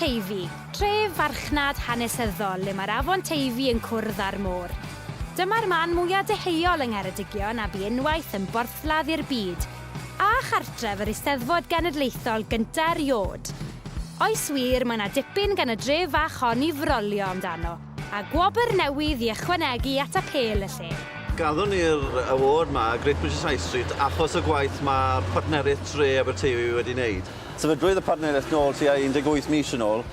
Aberteifi, tref farchnad hanesyddol le mae'r afon Teifi yn cwrdd â'r môr. Dyma'r man mwya' deheuol yng Ngheredigion a bu unwaith yn borthladd i'r byd, a chartref yr Eisteddfod Genedlaethol gynta' erio'd. Oes wir, mae 'na dipyn gan y dref fach hon i frolio amdano, a gwobr newydd i ychwanegu at apêl y lle. Gaddon ni'r award 'ma, Great British High Street, achos y gwaith ma'r partneriaeth dre Aberteifi wedi neud. Sefydlwyd y partneriaeth nôl tua 18 mis yn ôl,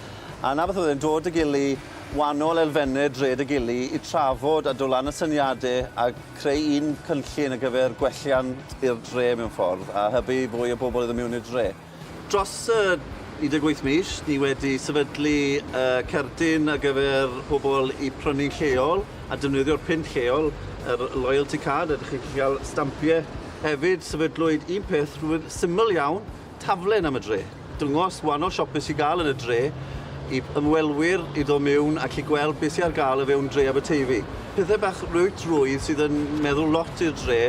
a 'na beth oedd e'n dod â gily wahanol elfenne dre 'da gily i trafod a dod lan â syniade a creu un cynllun ar gyfer gwelliant i'r dre mewn ffordd a hybu fwy o bobl i ddod miwn i'r dre. Dros y 18 mis, ni wedi sefydlu y cerdyn ar gyfer pobl i prynu'n lleol a defnyddio'r punt lleol, yr loyalty card, a dych chi'n gallu cael stampie. Hefyd, sefydlwyd un peth rhywbeth syml iawn, taflen am y dre. Dangos wahanol siopau sydd gael yn y dre i ymwelwyr i ddod miwn a gallu gweld beth sydd ar gael o fewn dre Aberteifi. Pethau bach reit rwydd sydd yn meddwl lot i'r dre.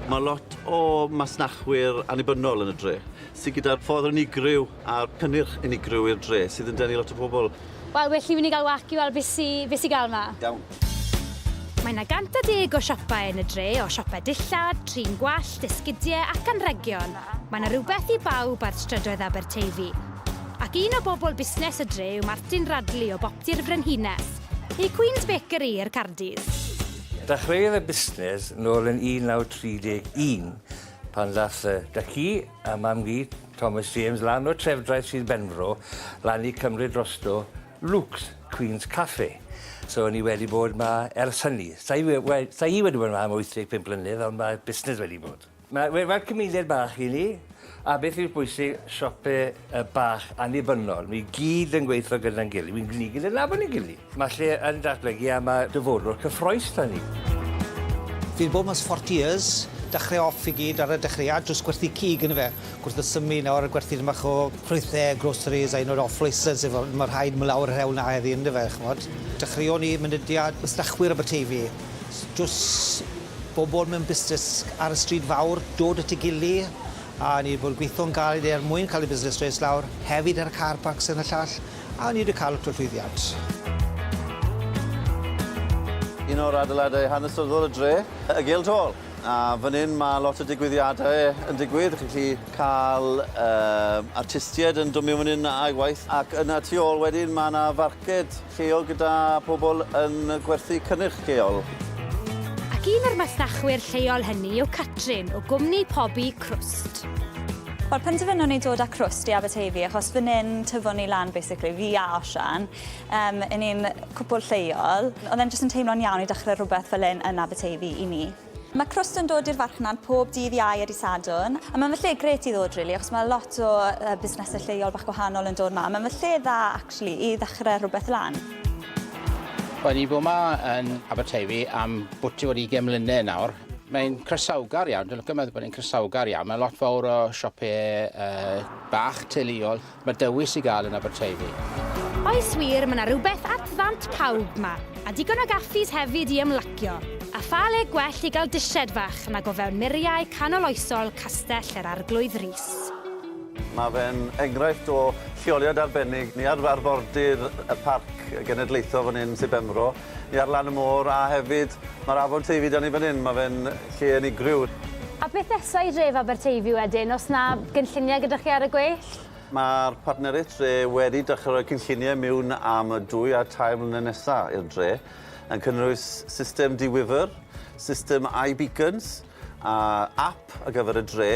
Mae lot o masnachwyr annibynnol yn y dre sydd gyda'r ffordd unigryw a'r cynnyrch unigryw i'r dre sydd yn denu lot o bobl. Wel, well i fi gael wac i weld beth sy, beth sy gael 'ma. Iawn. Mae 'na 110 o siopau yn y dre, o siopau dillad, trin gwallt, esgidiau ac anrhegion. Mae 'na rywbeth i bawb ar strydoedd Aberteifi. Ac un o bobl busnes y dre yw Martin Radley o Bopty'r Frenhines, neu Queen's Bakery i'r Cardis. Dechreuodd y busnes nôl yn 1931 pan ddath y Dad-cu a mam-gu Thomas James lan o Trefdraeth Sir Benfro lan i cymryd drosto Luke's Queen's Cafe. So ni wedi bod 'ma ers hynny. Sa i we- we- sa i wedi bod 'ma am 85 mlynedd ond mae'r busnes wedi bod. Mae we- fel cymuned bach i ni a beth yw'r bwysig siope yy bach annibynnol. Ni gyd yn gweithio gyda'n gilydd. Wi'n ni gyd yn nabod ein gilydd. Mae lle yn datblygu a mae dyfodol cyffroes 'da ni. Fi 'di bod 'ma ers 40 years, dechre off i gyd ar y dechreuad jyst gwerthu cig yndyfe. Gwrth y symud nawr a gwerthu tipyn bach o ffrwythe, groceries a un o'r off licence efo ma' rhaid myn' lawr yr hewl 'na heddi yndyfe ch'mod. Dechreuon ni mynediad masnachwyr Aberteifi, jws bobol mewn busnes ar y stryd fawr dod at 'i gily a ni 'di bod yn gweitho'n galed er mwyn ca'l y busnes rates lawr, hefyd ar y car parks yn y llall. A ni wedi cael lot o llwyddiant. Un o'r adeiladau hanesyddol y dre, y Guildhall. A fan hyn mae lot o digwyddiadau yn digwydd. Chi'n gallu cael uh, artistiaid yn dod mewn fan hyn a'i waith. Ac yna tu ôl wedyn mae yna farced lleol gyda pobl yn gwerthu cynnyrch lleol. Ac un o'r masnachwyr lleol hynny yw Catrin o gwmni pobi Crwst. Wel, penderfynon ni dod â Crwst i Aberteifi achos fan hyn tyfon ni lan basically, fi a Osian, um, yn ni'n cwpl lleol. Oedd e'n jyst yn teimlo'n iawn i dechrau rhywbeth fel hyn yn Aberteifi i ni. Mae Crwst yn dod i'r farchnad pob dydd Iau a dydd Sadwrn, a mae'n lle grêt i ddod really, achos mae lot o uh, busnesau lleol bach gwahanol yn dod 'ma. Mae'n lle dda actually i ddechrau rhywbeth lan. Wel, ni bod 'ma yn Aberteifi am bwti o'r 20 mlynedd nawr. Mae'n croesawgar iawn, dwi'n licio meddwl bod e'n croesawgar iawn. Mae lot fawr o siopau uh, bach teuluol. Mae dewis i gael yn Aberteifi. Oes wir, mae 'na rywbeth at ddant pawb 'ma, a digon o gaffis hefyd i ymlacio. A pha le gwell i gael dished fach nag o fewn muriau canoloesol Castell yr Arglwydd Rhys. Mae fe'n enghraifft o lleoliad arbennig. Ni ar arfordir y Parc Genedlaethol fan hyn, Sir Benfro. Ni ar lan y môr a hefyd mae'r afon Teifi 'da ni fan hyn. Mae fe'n lle unigryw. A beth nesa i dref Aberteifi wedyn, oes 'na gynlluniau gyda chi ar y gweill? Mae'r partneriaeth dre wedi dechrau rhoi cynlluniau miwn am y dwy a'r tair mlynedd nesa i'r dre, yn cynnwys system di-wifr, system iBeacons a app ar gyfer y dre.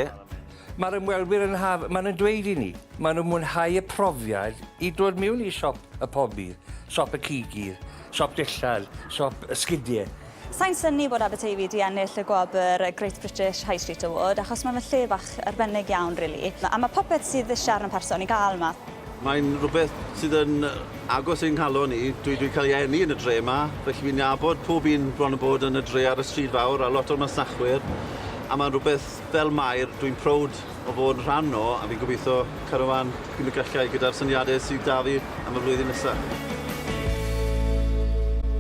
Mae'r ymwelwyr yn haf, maen nhw'n dweud i ni, maen nhw'n mwynhau y profiad i dod mewn i siop y pobydd, siop y cigydd, siop dillad, siop esgidiau. Sa i'n synnu bod Aberteifi 'di ennill y gwobr Great British High Street Award achos mae fe'n lle bach arbennig iawn rili. A mae popeth sydd eisiau arno person i gael 'ma. Mae'n rhywbeth sydd yn agos i'n nghalon i. Dwi 'di cael ei eni yn y dre 'ma, felly fi'n nabod pob un bron a bod yn y dre ar y stryd fawr a lot o'r masnachwyr, a mae'n rhywbeth fel maer dwi'n prowd o fod yn rhan o, a fi'n gobeithio cario mlan gyn y gallai gyda'r syniadau sydd 'da fi am y flwyddyn nesa.